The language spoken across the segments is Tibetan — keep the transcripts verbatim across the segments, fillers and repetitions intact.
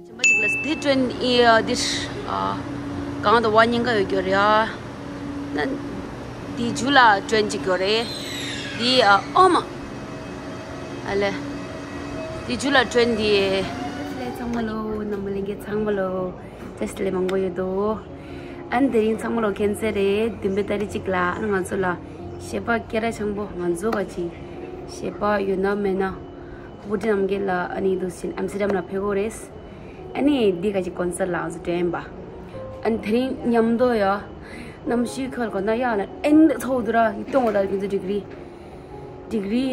ཞིམ་པ་ཅིག་ལ་འདི་ཀྲེན་ཨི་འདི་ཨ་གང་དུ་བ་ཉིན་ག་ཡོད་རྒྱུ་རེད་ཨ། ན་འདི་ཇུ་ལ་ཀྲེན་ཅིག་ཡོད་རེད། འདི་ཨ་ཨོ་མ་ཨ་ལེ། འདི་ཇུ་ལ་ཀྲེན་འདི། ལས་ཚང་མ་ལོ་ནམ་མ་ལེན་གེ་ཚང་མ་ལོ། ཏེས་ལས་མང་པོ་ཡོད་དོ། ཨན་དེ་རིང་ཚང་མ་ལོ་ཁྱེད་ཚེ་རེད་བདུན་པའི་ཏ་རིག་གཅིག་ལ་ཨ་ང་ཚོ་ལ་ཞེ་པ་སྐད་གྲགས་ཆེན་པོ་ང་ཚོ་ག་ཅིག་ཞེ་པ་ཡོད་ན་མེད་ན་བུ་ཁྲིད་རྣམ་རྒྱལ་ལ་ཨ་ནི་འདུག་ཟིན་ཨམ་སི་ཏྲམ་ལ་ཕེབས་གོ་རེད། ཨ་ནི་འདི་ག་ཅིག་ཀོན་སར་ལ་ང་ཚོ་འགྲན་པ། ཨན་དེ་རིང་མཉམ་དུ་ཡ་གནམ་གཤིས་ཁོལ་གོ་ན་ཡ་ལ་ཨན་དེ་ཚོ་དུ་ར་ཡི་གཏོང་བ་ད་ཀུན་ཚོ་ཌིག་རི་ཌིག་རི་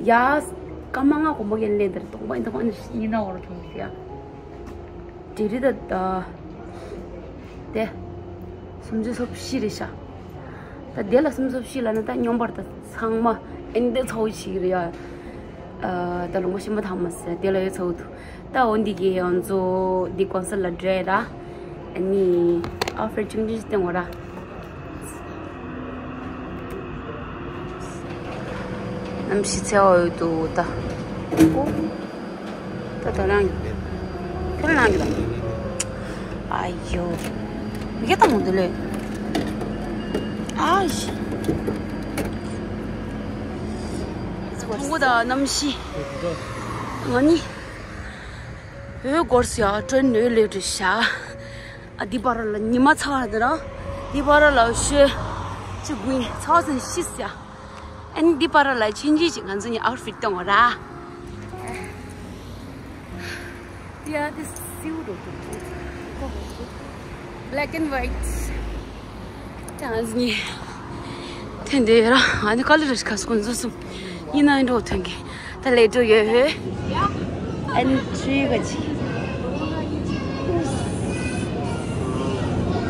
ཡ་སྐར་མ་ལྔ་གོམ་པ་ཡན་ལེན་དེར་གཏོང་པ་ཡིན་ད་ཁོ་ཨ་ནི་ཉི་ན་འོར་ཐོང་ཡ། ཌིག་རི་ད་ད་དེ་སུམ་ཅུ་སོ་བཞི་རེད་ཤག་ད་དེ་ལ་སུམ་ཅུ་སོ་བཞི་ལ་ནི་ད་སྙོམས་པར་ད་ཚང་མ་ཨིན་དེ་ཚོ་ཞིག་རེད་ཡ། ཨ་ད་ལུང་པ་ཤིན་པ་ཐང་མ་ཟེར་དེ་ལ་ཡོད་ཚོ་འདུག་ད་འོ་འདི་གི་ང་ཚོ་འདི་ཀོན་སར་ལ་འགྲོ་ཡ་ར། ཨ་ནི་ཨའུ་ཕིཊ་ཆུང་ཆུང་ཞིག་བསྟན་འོ་ར། གནམ་གཤིས་ཚ་བ་ཡོད་འདུག་ད། ཨོ། ད་ད་རང་གི་ཁྱོད་རང་གི་ད། ཨ་ཡོ། མི་སྐད་བཏང་མོ་འདི་ལས། ཨ་ཤི། ཐུང་གུ་ད་གནམ་གཤིས། ང་ནི། འོད་སྐོར་སི་ཡ་ཀྲེན་འོད་ལས་འགྲོ་ཤ། ཨ་འདི་པར་ལ་ཉི་མ་ཚ་བ་འདི་ར། འདི་པར་ལ་ཤོད། ཅི་དགུ་ཡིན་ཚ་བ་ཟིན་ཤི་ཟ། ཨ་ནི་འདི་པར་ལ་ཆིན་ཅི་ཅིག་ང་ཚོ་ནི་ཨའུ་ཕིཊ་གཏོང་བ་ར། Yeah, this is beautiful. Black and white. ད་ཨ་ནི་ཐེན་དེ་ར་ཨ་ནི་ཀ་ལི་རེ་ཁ་སྐོན་ཟོ་སུམ་ཡིན་ན་འགྲོ་ཐོན་གི་ད་ལས་འགྲོ་ཡོད་ཧེ། ཨན་ཊི་རི་ག་ཅི་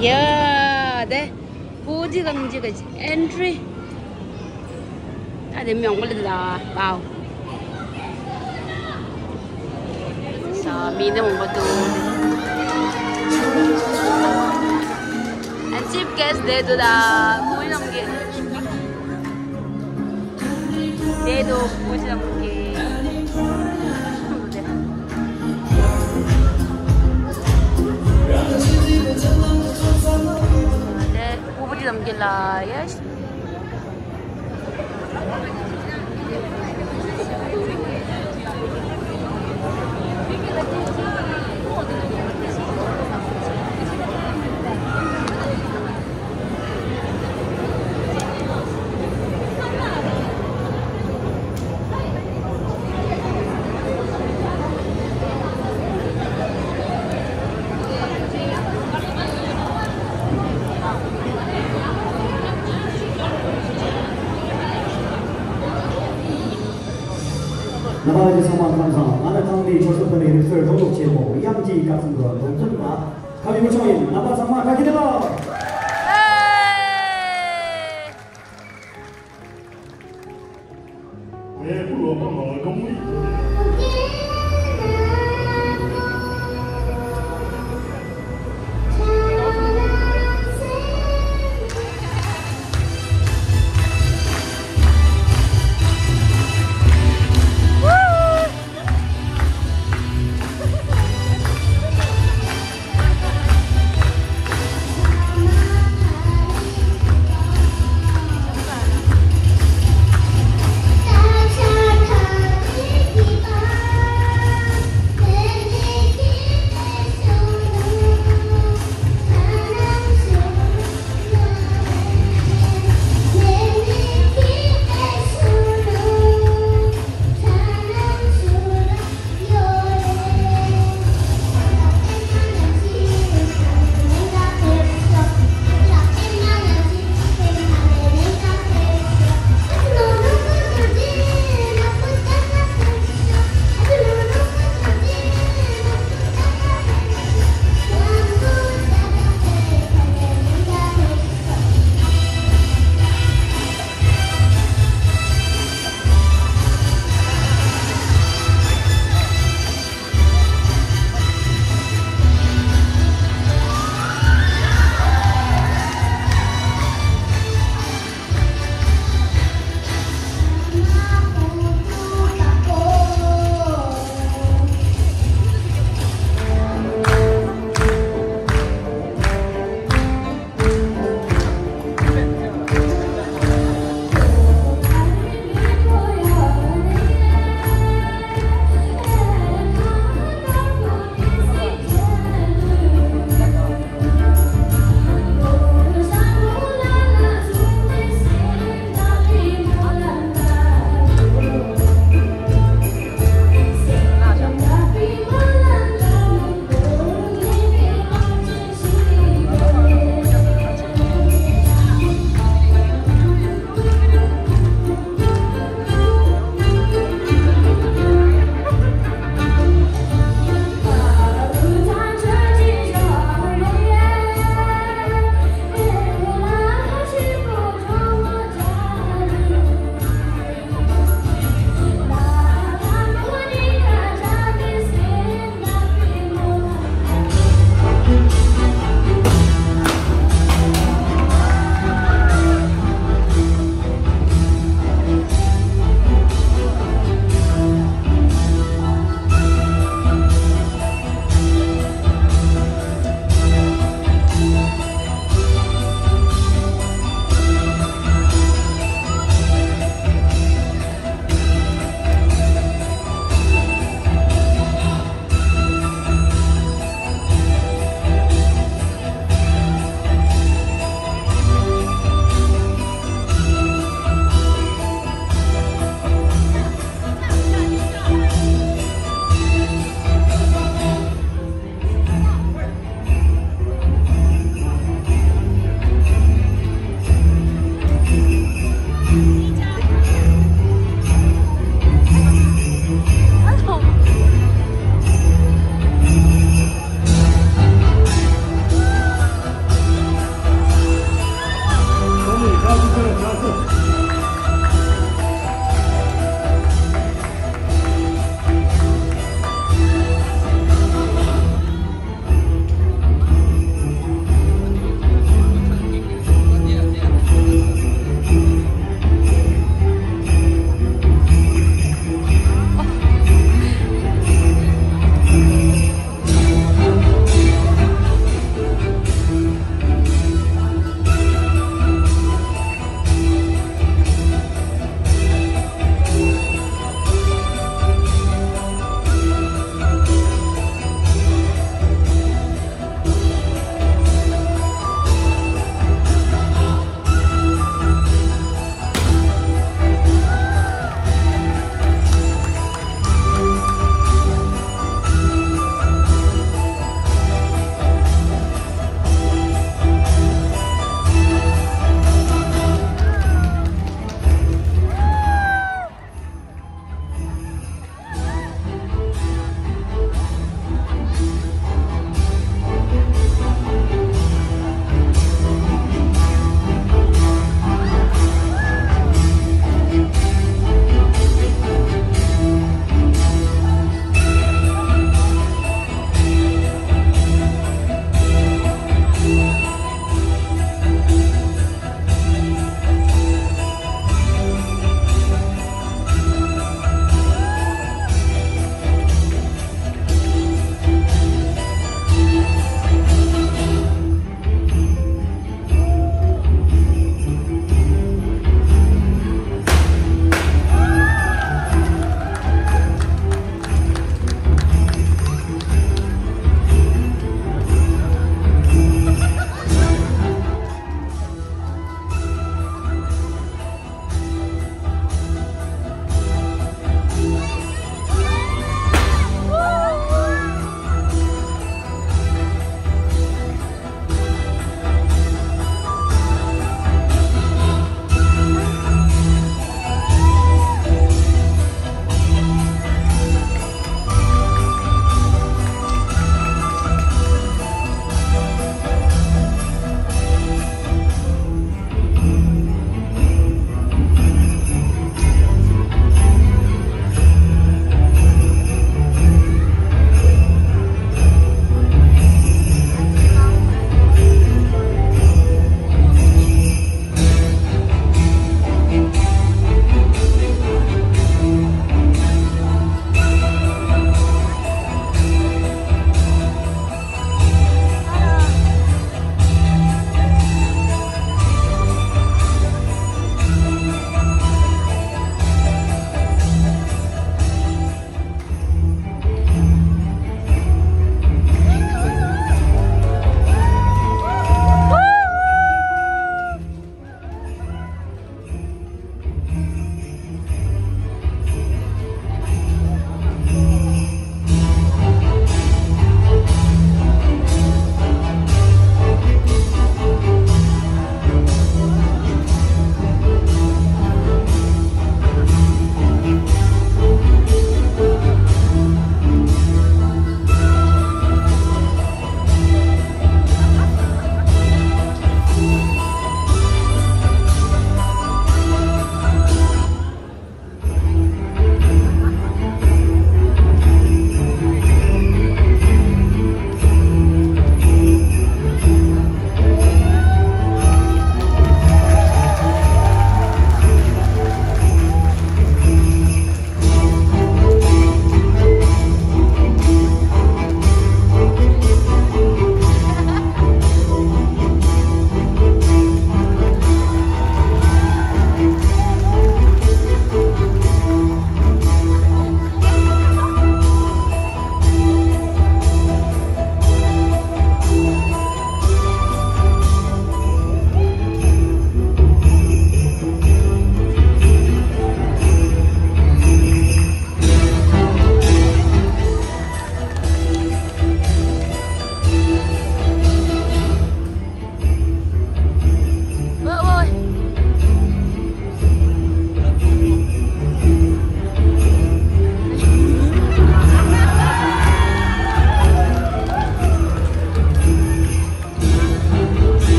ཡ་དེ། བུ་ཅི་གམ་ཅི་ག་ཅི་ཨན་ཊི་རི། ད་དེ་མི་ཡོང་གོ་ལེ་ད་ཝའོ། ས་མི་ནི་མང་པོ་འདུག་ཨན་ཅིབ་གེ་སི་དེ་འདུག་ད་ཁོང་ཡོང་གི། དེ་དུ་བུ་ཅི་ལམ་གི། དེ་བུ་བུ་ཅི་ལམ་གི་ལ་ཡ། རྣམ་པ་ཚོ་ཚང་མ་ཁམས་བཟང་། ང་ལ་ཐང་འདིའི་ཆོས་ཚོགས་ཁང་ནས་རིག་གསར་རྡོ་སློབ་ཆེན་མོ་དབྱངས་ཀྱི་སྐབས་གསུམ་དུ་འདོན་ཐུབ་པ་ཁ་བའི་མི་ཆོག་ཡིན། རྣམ་པ་ཚང་མ་བཀྲ་ཤིས་བདེ་ལེགས།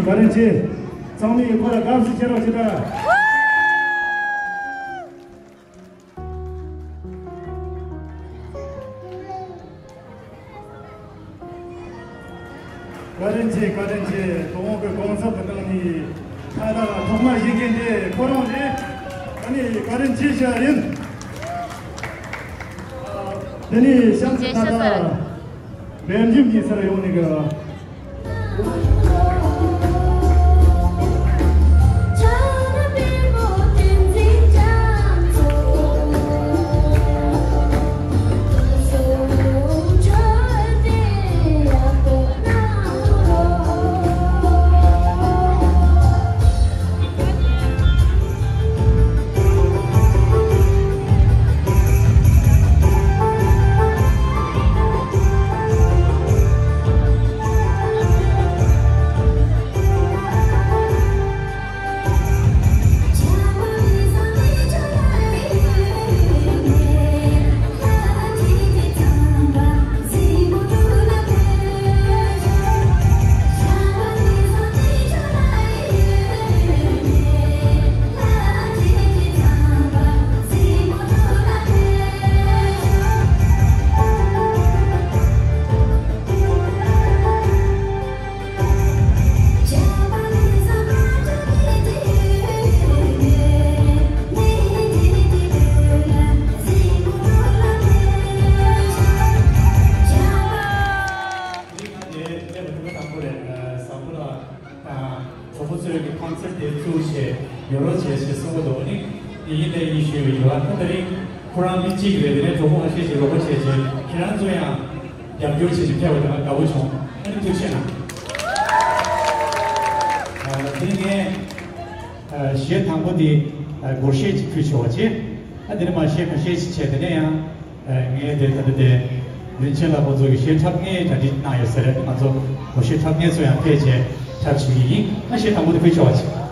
བཀའ་དྲིན་ཆེ། ཚང་མས་ཁོ་ལ་དགའ་བསུ་བྱེད་རོགས་བྱེད་དང་། བཀའ་དྲིན་ཆེ། བཀའ་དྲིན་ཆེ། དོ་དགོང་གི་གོང་ཚབ་ཀྱི་སྟེང་ནས་ད་ལྟ་ཐོག་མར་བཞེངས་མཁན་དེ་ཁོ་རང་རེད། ཨ་ནི་བཀའ་དྲིན་ཆེ་ཞུ་ཡ་ཡིན། དེ་ནས་གཤམ་དུ་ད་ལྟ་བེལ་ཇམ་གྱི་སར་ཡོང་ནས་གི། དེ་སླེབས་པ་ཐུབ་པ་དང་པོ་རེད། བཟང་པོ་ལགས་དང་གྲོགས་པོ་ཚོས་ཀྱི་ཁོང་ཚེར་དེ་བཙུགས་བྱས་ཡོ་རོ་བྱས་བྱས་གསུང་གི་འདུག་ཨ་ནི་དེ་ཡིན་ལས་ཡིན་ཞུས་པའི་ཡོད། ཨ་ནི་ད་རིང་ཁོ་རང་མི་གཅིག་རེད། དེ་ནས་གྲོགས་པོ་ཁ་ཤས་ཤིག་རོགས་པ་བྱས་བྱས་ཁྱེད་རང་ཚོ་ཡང་རྒྱབ་སྐྱོར་བྱས་བྱས་ཕེབས་པ་དེ་ང་དགའ་པོ་བྱུང་། ཨ་ནི་ཐུགས་རྗེ་གནང་། ཨ་དེ་ནས་ངས་ཨ་གཞས་དང་པོ་དེ་ཨ་སྒོར་གཞས་ཅིག་ཕུལ་ཆོག་པ་བྱས། ཨ་དེ་ནས་མར་གཞས་ཁ་ཤས་ཤིག་བྱས། དེ་ནས་ཡང་། ངས་དེ་ད་ལྟ་དེ་རིན་ཆེན་ལགས་ཁོང་ཚོ་གི་གཞས་འཁྲབ་མཁན་གྲ་སྒྲིག་གནང་ཡོད་ས་རེད། ང་ཚོ་སྒོར་གཞས་འཁྲབ་མཁན་ཚོ་ཡང་ཕེབས་བྱས་འཁྲབ་བྱེད་ཀྱི་ཡིན། ང་གཞས་དང་པོ་དེ་ཕུལ་ཆོག་པ་བྱེད།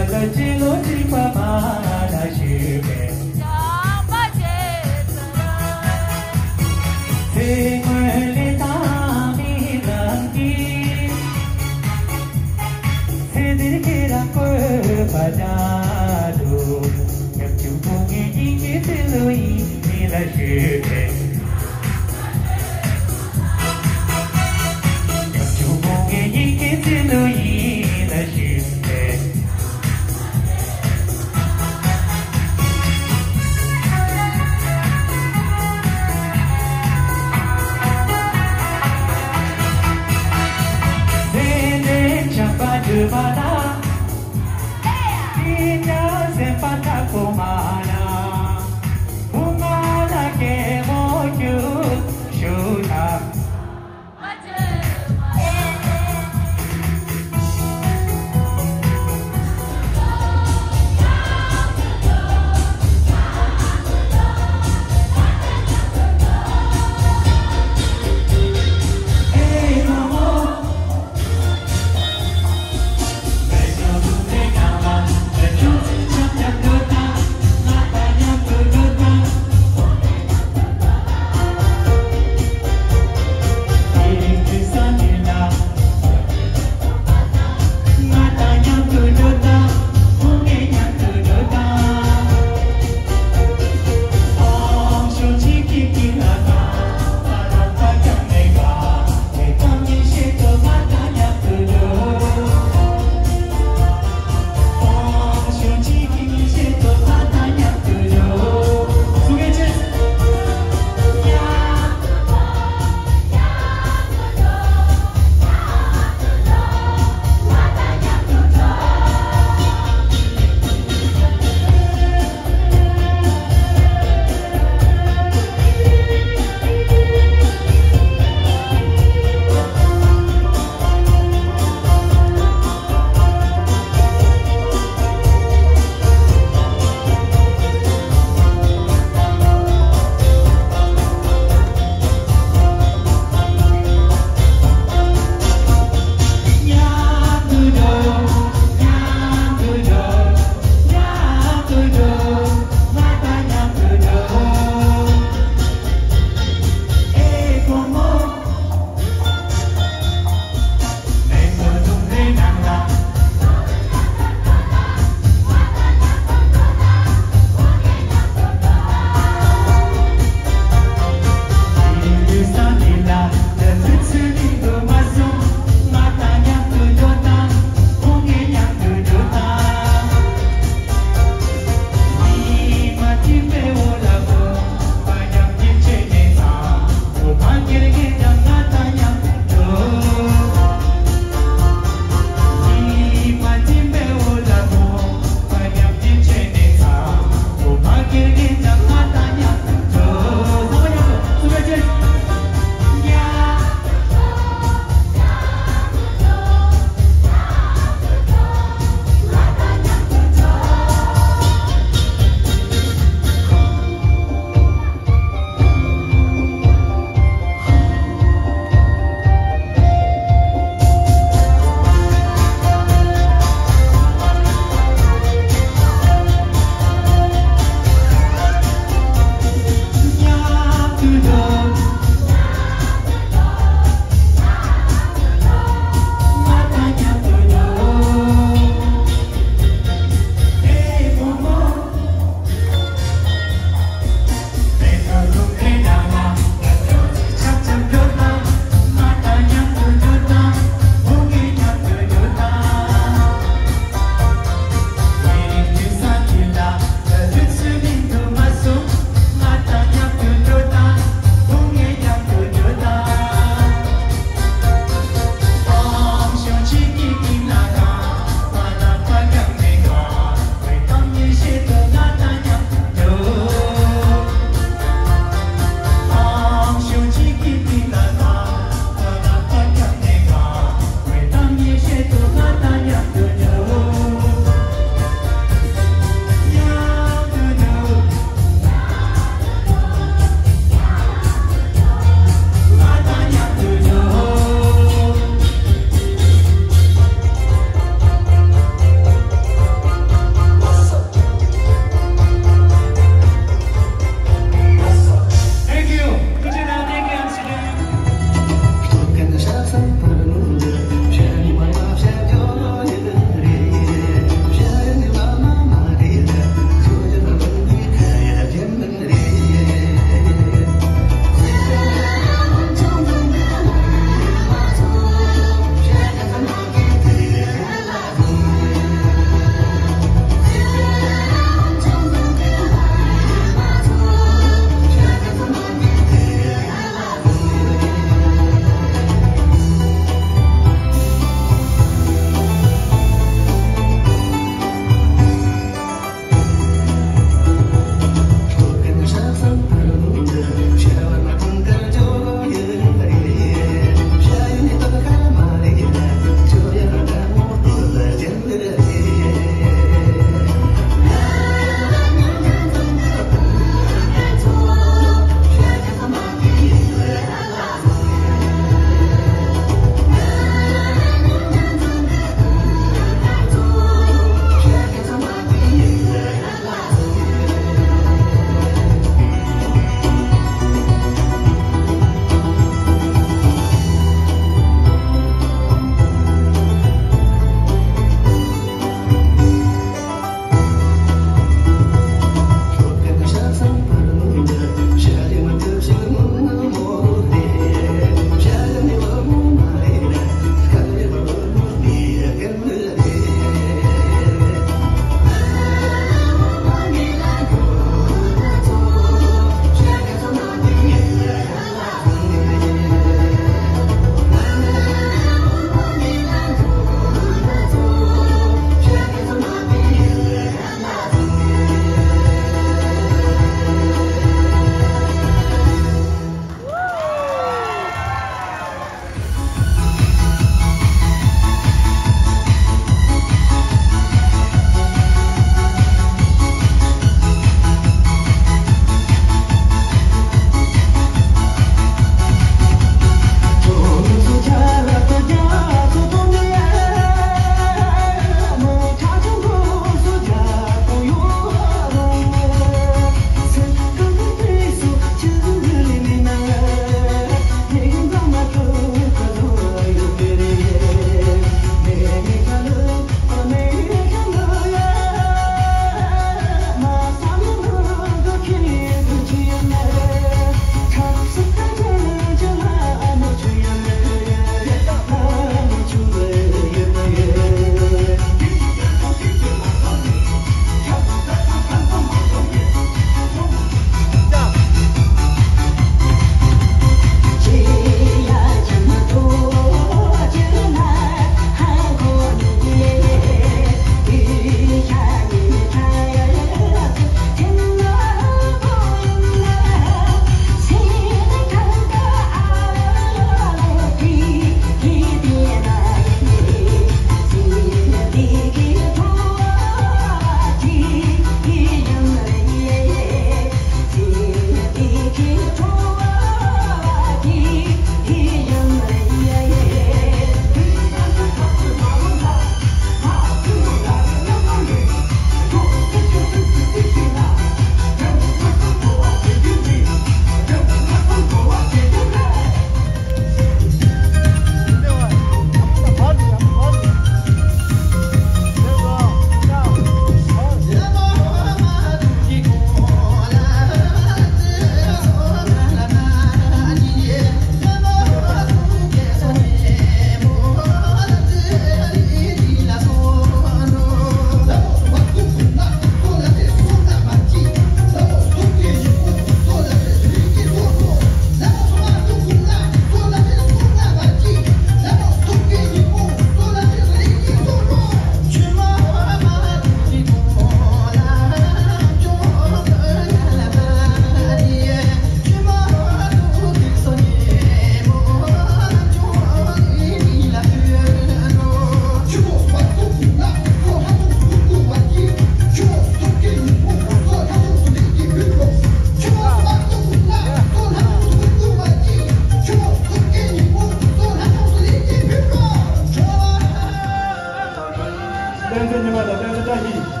བསྟན་འཛིན་ཉི་མ་དང་བསྟན་འཛིན་བཀྲ་ཤིས།